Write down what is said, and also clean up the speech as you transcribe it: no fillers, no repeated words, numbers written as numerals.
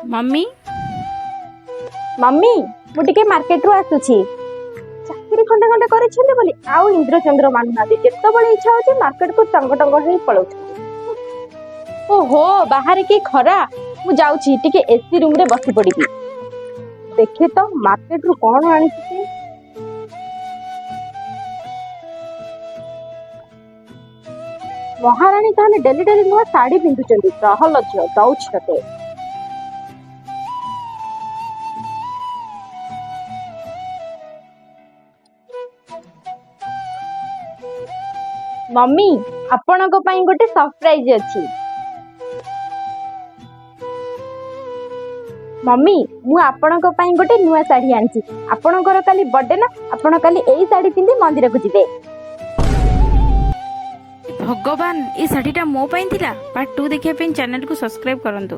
Mummy. Mummy, ମୁଁ ଟିକେ ମାର୍କେଟରୁ ଆସୁଛି। ଚାକିରି ଖଣ୍ଡେ ଖଣ୍ଡେ କରିଛନ୍ତି ବୋଲି ଆଉ ଇନ୍ଦ୍ରଚନ୍ଦ୍ର ମାନୁନାହାନ୍ତି। ଯେତେବେଳେ ଇଚ୍ଛା ହଉଛି, ମାର୍କେଟକୁ ଟଙ୍ଗ ଟଙ୍ଗ ହେଇ ପଳଉଛନ୍ତି। ଓହୋ, ବାହାରେ କି ଖରା! ମୁଁ ଯାଉଛି, ଟିକେ ଏସି ରୁମରେ ବସି ପଡିବି। ଦେଖେ ତ ମାର୍କେଟରୁ କଣ ଆଣିଛି ସେ। ମହାରାଣୀ ତାହେଲେ ଡେଲି ଡେଲି ନୂଆ ଶାଢୀ ପିନ୍ଧୁଛନ୍ତି। ରହଲୋ ଝିଅ, ଦଉଛି ତତେ। ମମ୍ମି, ଆପଣଙ୍କ ପାଇଁ ଗୋଟେ ସରପ୍ରାଇଜ ଅଛି। ମମ୍ମି, ମୁଁ ଆପଣଙ୍କ ପାଇଁ ଗୋଟେ ନୂଆ ଶାଢୀ ଆଣିଛି। ଆପଣଙ୍କର କାଲି ବର୍ଥଡେ ନା? ଆପଣ କାଲି ଏଇ ଶାଢୀ ପିନ୍ଧି ମନ୍ଦିରକୁ ଯିବେ। ଭଗବାନ, ଏ ଶାଢ଼ୀଟା ମୋ ପାଇଁ ଥିଲା। ପାର୍ଟ 2 ଦେଖିବା ପାଇଁ ଚ୍ୟାନେଲକୁ ସବସ୍କ୍ରାଇବ କରନ୍ତୁ।